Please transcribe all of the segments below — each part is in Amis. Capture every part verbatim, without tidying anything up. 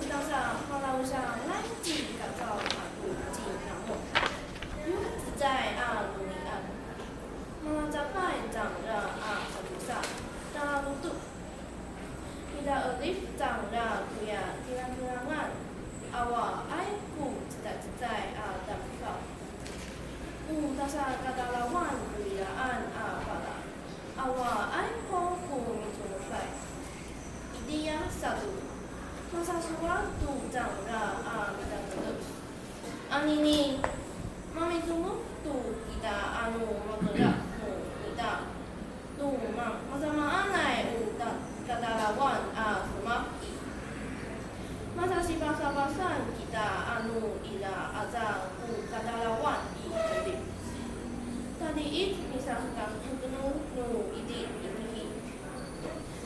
Tangsa malawsangay ci Kacaw ato ci Namo. Yo cecay a romi'ad. Malacafay cangra a katosa, talaroto. Mida'elif cangra koya kilakilangan. Awaay ko cecacecay a tamdaw. O tasakatalawan ko iraan a pala. Awaay ho ko micomocay. Itiya sato, masasowal to cangra a midakedek. Anini, mamicomod to kita ano makeraf no mita. Tomang, masamaanay o ta-, katalawan a somaf i. Masasipasapasan kita ano ira aca ko katalawan i Celif. Tadiic misahekahek no iti i mihi.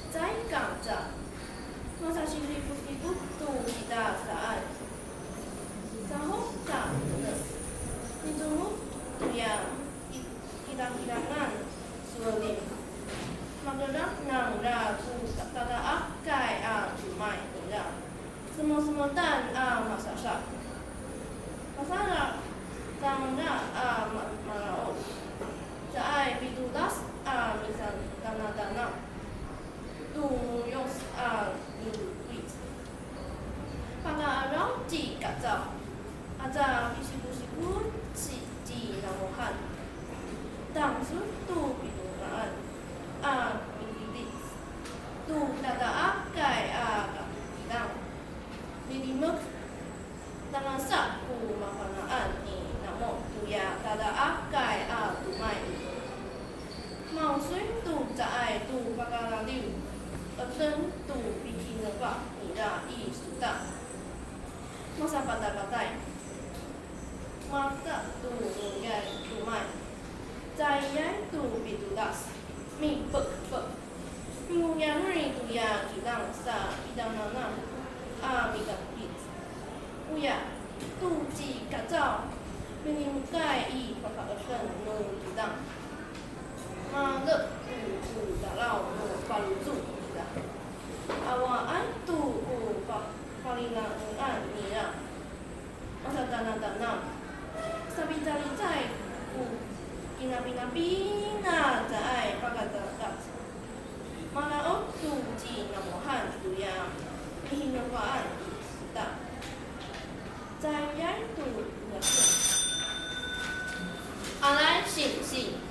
Caay kaca, masasiripotipot to kita saan. Saho ka, micomod toya ki-, kilakilangan so'elin. Makeraf nangra ko tada'akay a tomay nira. Semosemotan a masasa. Masala nangra a ma-, maraod. Caay pitolas a misatanatanem to moyos a milowic. Paka'araw ci Kacaw, aca pisikosikol ci, ci Namohan. Tangsol to pinongaan a mikikic to tada'akay a kakilang. Milimek, tangasa ko mafana'an ni Namo toya tada'akay a tomay i. Maosoy to caay to pakalaliw, 'ecen to pikinefa nira i sota. Masapatapatay. Mata to niyay tomay. Caayay to pitolas. Mipekpek. Mingoyahoy toya kilang sa i tangtang a mikakic. Oya, to ci Kacaw, milimekay i fafa'eden no kidang. Malep to ko talaw no faloco' nira. Awaay to ko fa-, falinanean nira. Masatanatanam. Sapicalicay ko kinapinapina caay pakadadak. Maraod to ci Namohan toya mihinefaan i sota. Caayay to niyakeng. Aray singsi.